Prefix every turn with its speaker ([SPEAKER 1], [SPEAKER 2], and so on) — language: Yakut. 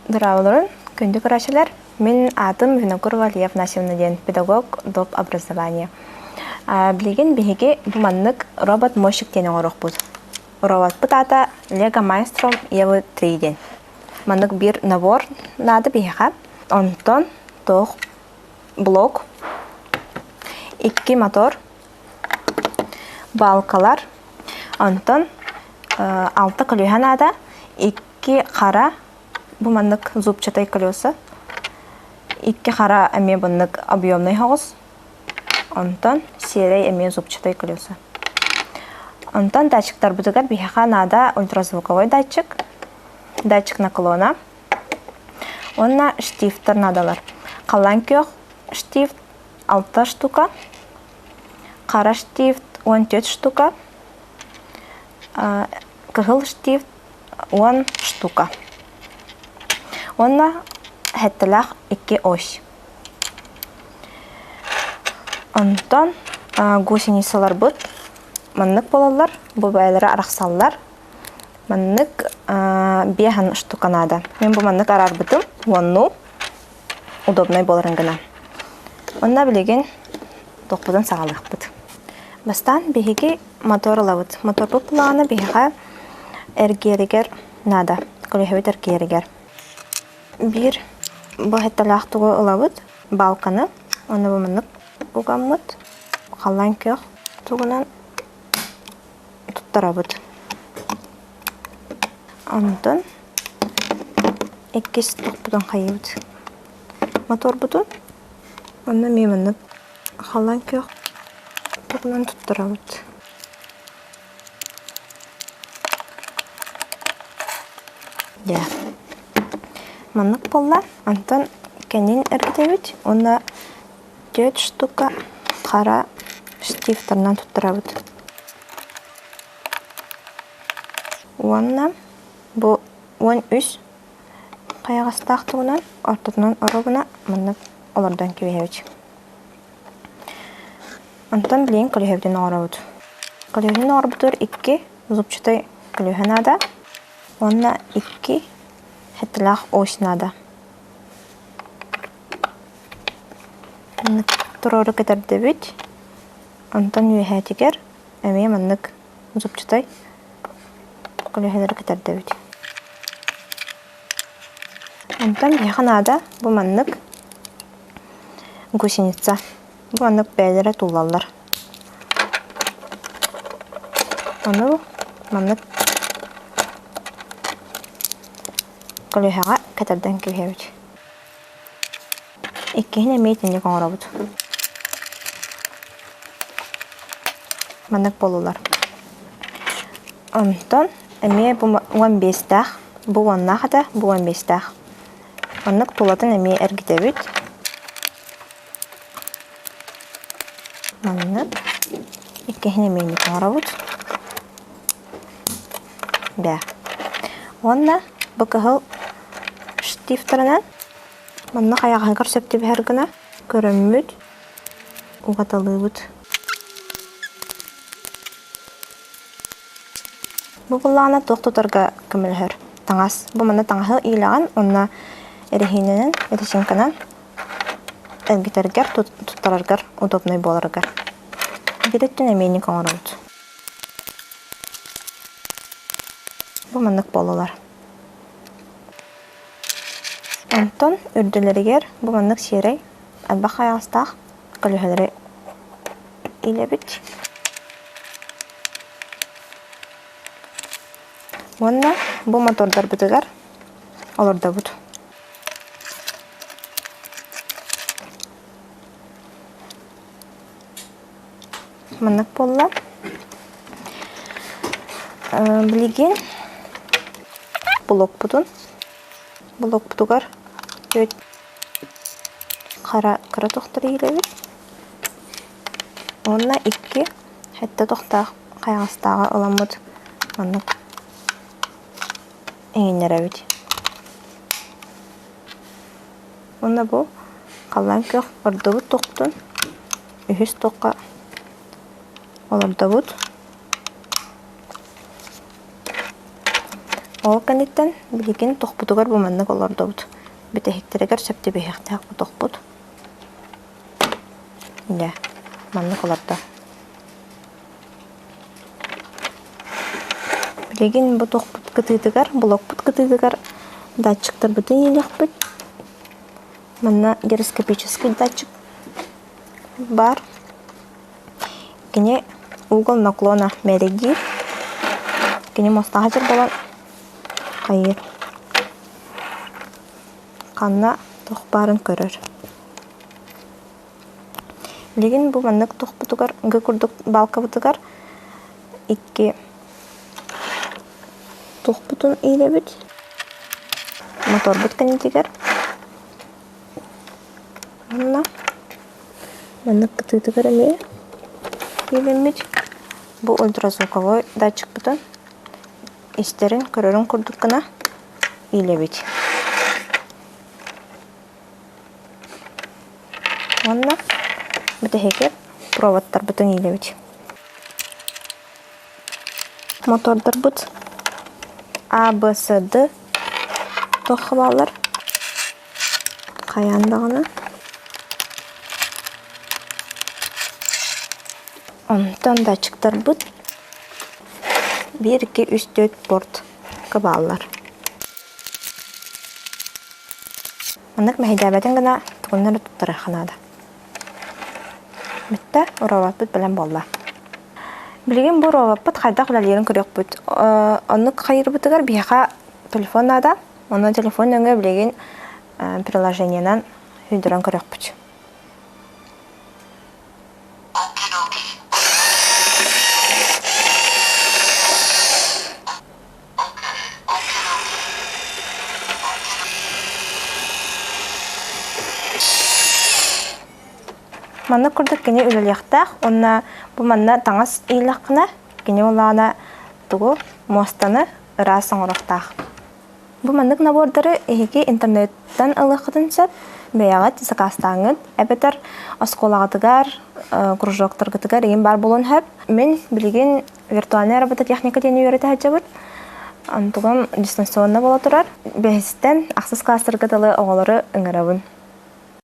[SPEAKER 1] Дорооболорун, күндү көрөөччүлэр! Мин аатым Винокурова Лия Афанасьевна диэн педагог доп образования. Билигин биһиги бу маннык робот-мойщик диэн оҥоруохпут. Роботпут аата Lego Mindstorm EVO 3 диэн. Маннык биир набор наада биһиэхэ. Онтон туох блок, икки мотор, балкалар, онтон алта көлүөһэ наада, икки хара бу маннык зубчатай колеса, икки хара эмиэ маннык объемнай соҕус, онтон сиэрэй эмиэ зубчатай колеса. Онтон датчиктарбытыгар биһиэхэ наада ультразвуковой датчик, датчик наклона уонна штифтэр наадалар. Халлаан күөх штифт алта штука, хара штифт 14 штука, кыһыл штифт 10 штука. Уонна сэттэлээх икки ось. Онтон гусеницаларбыт маннык буолаллар, бу бэйэлэрэ арахсаллар. Маннык биэһэн штука наада. Мин бу маннык араарбытым уонну удобнай буоларын гына. Онно билигин тохпутун саҕалыахпыт. Бастаан биһиги мотор ылабыт. Моторбут плана биһиэхэ эргиэригэр наада. Көлөһөбүт эргиэригэр. Биир бу сэттэлээх тугу ылабыт, балканы, онно бу маннык угаммыт, халлаан күөх тугунан туттарабыт. Онтон иккис тохпутун хайыыбыт. Моторбутун онно эмиэ маннык халлаан күөх тугунан туттарабыт. Дьэ, маннык буолла. Онтон кэннин эргитэбит уонна түөрт штука хара штифтарынан туттарабыт. Уонна бу 13 хайаҕастаах тугунан ортотунан оруобуна маннык олордон кэбиһэбит. Онтон билигин көлөһөбүтүн оҥоробут. Көлөһөнү оҥорбутугар икки зубчатай көлөһө наада уонна икки сэттэлээх ось наада. Маннык туруору кэтэрдэбит. Онтон үөһээтигэр эмиэ маннык зубчатай көлөһөлөрү кэтэрдэбит. Онтон биһиэхэ наада бу маннык гусеница. Бу маннык бэйэлэрэ туллаллар. Ону маннык көлүөһэҕэ кэтэрдэн кэбиһэбит. Иккиһин эмиэ итинник оҥоробут. Маннык буоллулар. Онтон эмиэ бу 15-тээх, бу уоннаах этэ, бу 15-тээх. Маннык тулатын эмиэ эргитэбит. Маннык иккиһин эмиэ инник оҥоробут. Бээ. Уонна бу кыһыл штифтарынан манна хайаҕаһыгар сөп түбэһэр гына көрөммүт, угаталыыбыт. Бу буоллаҕына туох тутарга көмөлөһөр таҥас. Бу манна таҥаһы иилэҕин уонна эрэһиинэнэн, резинканан эргитэргэр, туттараргар удобнай буоларыгар. Биир өттүн эмиэ инник оҥоробут. Бу маннык буоллулар. Онтон үрдүлэригэр бу маннык сиэрэй элбэх хайаҕастаах көлөһөлөрү иилэбит. Уонна бу мотордарбытыгар олордобут. Маннык буолла. Билигин блокпутун блокпутугар түөрт хара кыра тохтор иилэбит уонна икки сэттэ тохтоох хайаҕастааҕы ыламмыт маннык иҥиннэрэбит. Уонна бу халлаан күөх ордубут туохпутун үһүс туохха олордобут. Ол кэнниттэн билигин тохпутугар бу маннык олордобут. Бүтэһиктэригэр сөп түбэһиэхтээх бу тохпут. Дьэ, маннык олордо. Билигин бу тохпут кытыытыгар, блокпут кытыытыгар датчиктарбытын иилиэхпит. Манна гироскопический датчик баар. Кини угол наклона мээрэйдиир. Кини муостаҕа сир буолан хайыыр. Ханна туох баарын көрөр. Билигин бу маннык туохпутугар г курдук балкабытыгар икки туохпутун иилэбит. Моторбут кэннитигэр Уонна маннык кытыытыгар эмиэ иилэммит бу ультразвуковой датчикпытын истэрин көрөрүн курдук гына иилэбит. Уонна бүтэһигэр проводтарбытын иилэбит. Мотордарбыт А, Б, С, Д туохха бааллар? Хайаан даҕаны. Онтон датчиктарбыт 1, 2, 3, 4 портка бааллар. Маннык мэһэйдээбэтин гына тугунна эрэ туттарыахха наада. Бүттэ, ураабаппыт бэлэм буолла. Билигин бу ураабаппыт хайдах үлэлиирин көрүөхпүт. Оннук хайыырбытыгар биһиэхэ телефон наада. Онон телефон нөҥүө билигин приложениенан сүүрдэрэн көрүөхпүт. Маннык курдук кини үлэлиэхтээх уонна бу манна таҥас иилэххинэ кини улаана тугу муостаны ыраас оҥоруохтаах. Бу маннык набордары эһиги интернеттэн ылыаххытын сөп, бэйэҕит сакаастааҥҥыт эбэтэр оскуолаҕытыгар, кружоктаргытыгар игин баар буолуон сөп. Мин билигин виртуальная робототехника диэн үөрэтэ сылдьабыт. Онтугум дистанционно буола турар. Бэһистэн ахсыс класстарга дылы оҕолору ыҥырабын.